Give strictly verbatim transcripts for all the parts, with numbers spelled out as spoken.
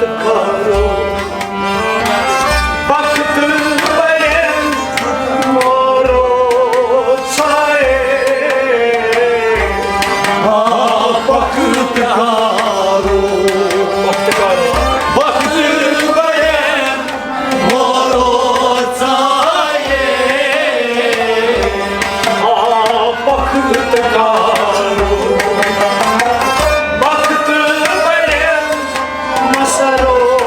کرو، بخت بلند مارو ژھایے۔ آ، بخت کرو، بخت کرو، بخت بلند مارو ژھایے۔ آ، بخت کرو، بخت بلند مسرو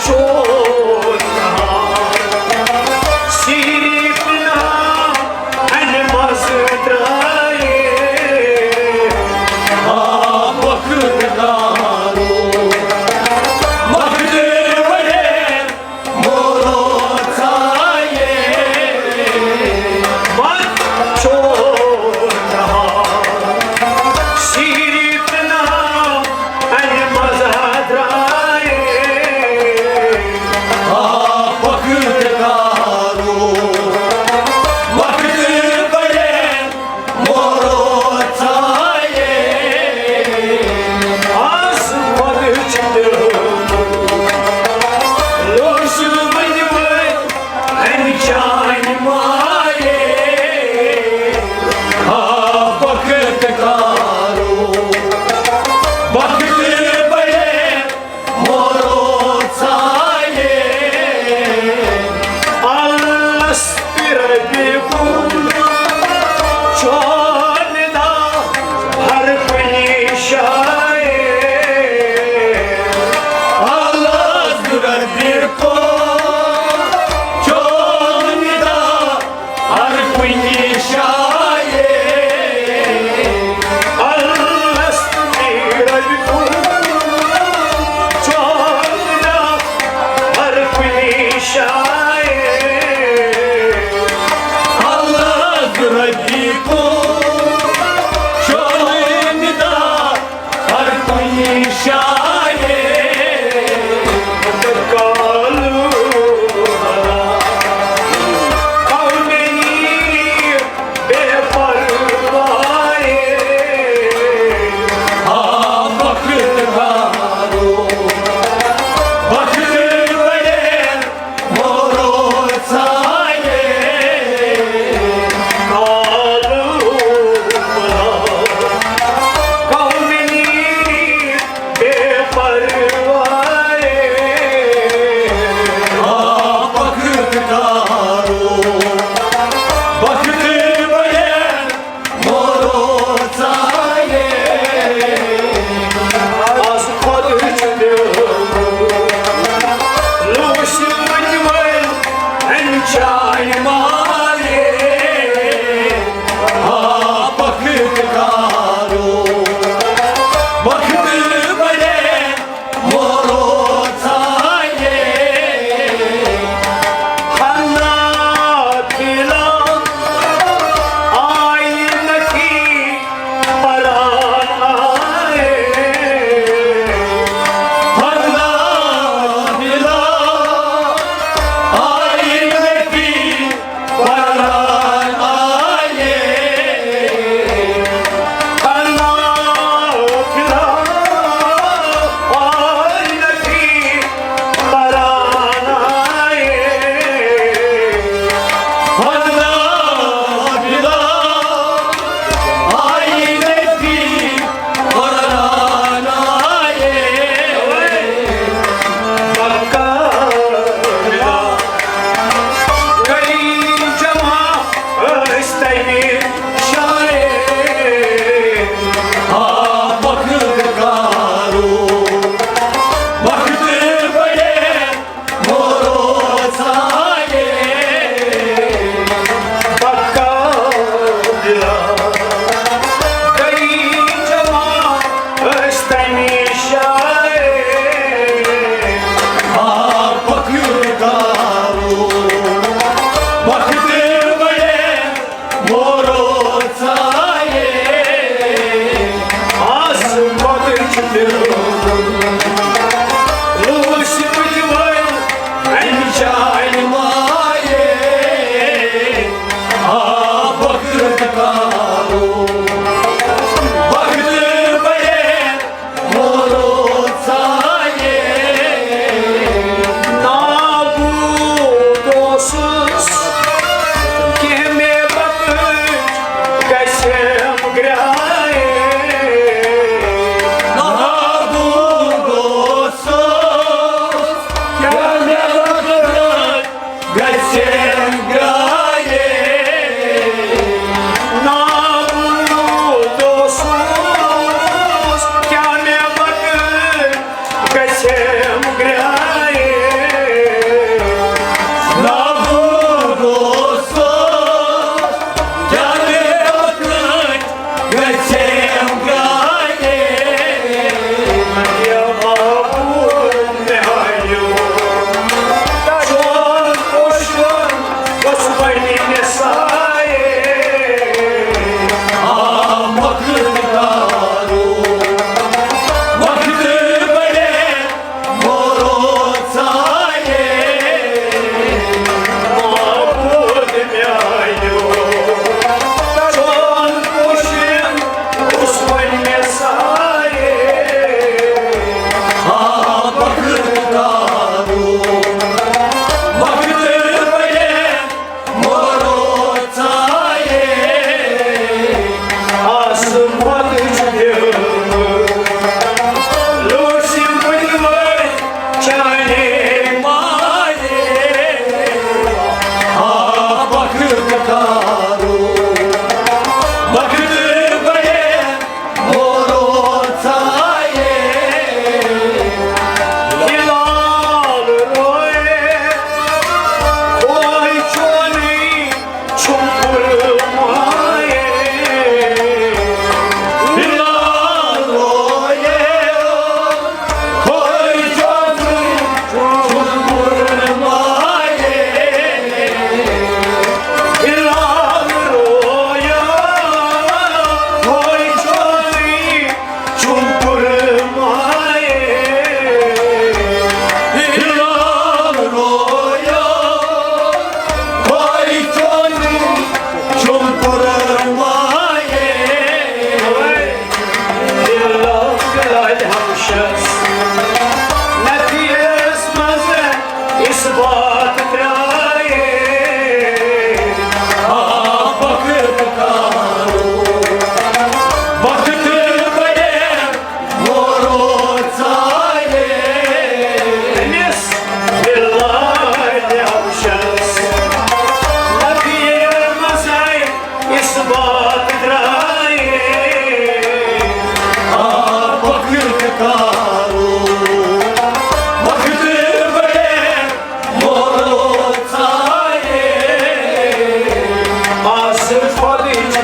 چون ناو، صرف ناو اَمہِ منٛزٕ درٛایے۔ آ، مۄکھٕ کارو، مۄکھٕ بڑے، مورو ژایے۔ مۄکھٕ چون ناو، صرف ناو اَمہِ منٛز درٛایے۔ آ، وقت کارو، وقت بڑے، مورو ژایے۔ آز وقت چھُ لوٚش وۄنۍ وۄنۍ اَمہِ چانہِ مایے۔ آ، وقت کارو، وقت بڑے، مورو ژایے۔ آلس تہِ ربِ کُن چون دا ہر کُنہِ جایہِ۔ آلس تہِ ربِ کُن چون دا ہر کُنہِ جایہِ۔ آلس تہِ ربِ کُن چون دا ہر کُنہِ جایہِ۔ آلس تہِ ربِ کُن چون دا ہر کُنہِ جایہِ۔ کالو کونی بے پرواہے۔ آ، وقت کارو، وقت بڑے، مورو ژایے۔ کالو کونی بے پرواہے۔ آ، وقت کارو، وقت بڑے، مورو ژایے۔ آز خۄدٕچ بیوٗٹھ لوٗسۍ مٕتۍ وٲلۍ اَمہِ جایہِ مایے۔ آ، وقت کارو، وقت بڑے، مورو ژایے۔ ہنا پھِلا آیہِ نتھی پران آیے۔ ہنا پھِلا آیہِ نتھی پران آیے۔ ہنا پھِلا آیہِ نتھی پران آیے۔ ہنا پھِلا آیہِ نتھی پران آیے۔ پکا گٔے جمع أسۍ تَمہِ جایہِ۔ آ، وقت کارو، وقت بڑے، مورو ژایے۔ پکا گٔے جمع أسۍ تَمہِ جایہِ۔ آ، وقت کارو، وقت بڑے، مورو ژایے۔ آز وقت چھُ بیوٗٹھ لوٗسۍ مٕتۍ وٲلۍ اَمہِ جایہِ مایے۔ آ، وقت کارو، وقت بڑے، مورو ژایے۔ نابود اوسُس، کینٛہہ مےٚ بخٕش گژھٮ۪م گرٛایے۔ نابود نفیس منٛز اثبات ترٛایے۔ آ، وقت کارو، وقت بڑے، وورو ژایے۔ أمِس بِلالِ افشس نفیس منٛز اثبات ترٛایے۔ آ، وقت کارو، وقت بڑے، وورو ژایے۔ آز فلج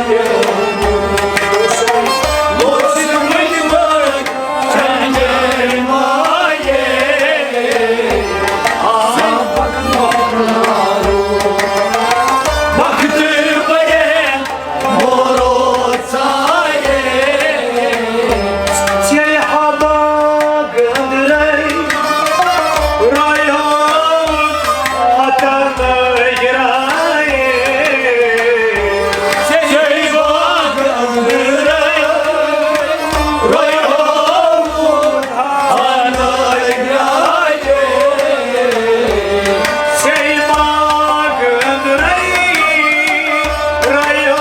لوس مجبور چنڈے مایے۔ آ، وقت بڑے، وورو ژایے۔ ژے ہبا گندرے رایو اتن گرائے۔ ژے باغ گندرے رایو اتن گرائے۔ ژے باغ گندرے رایو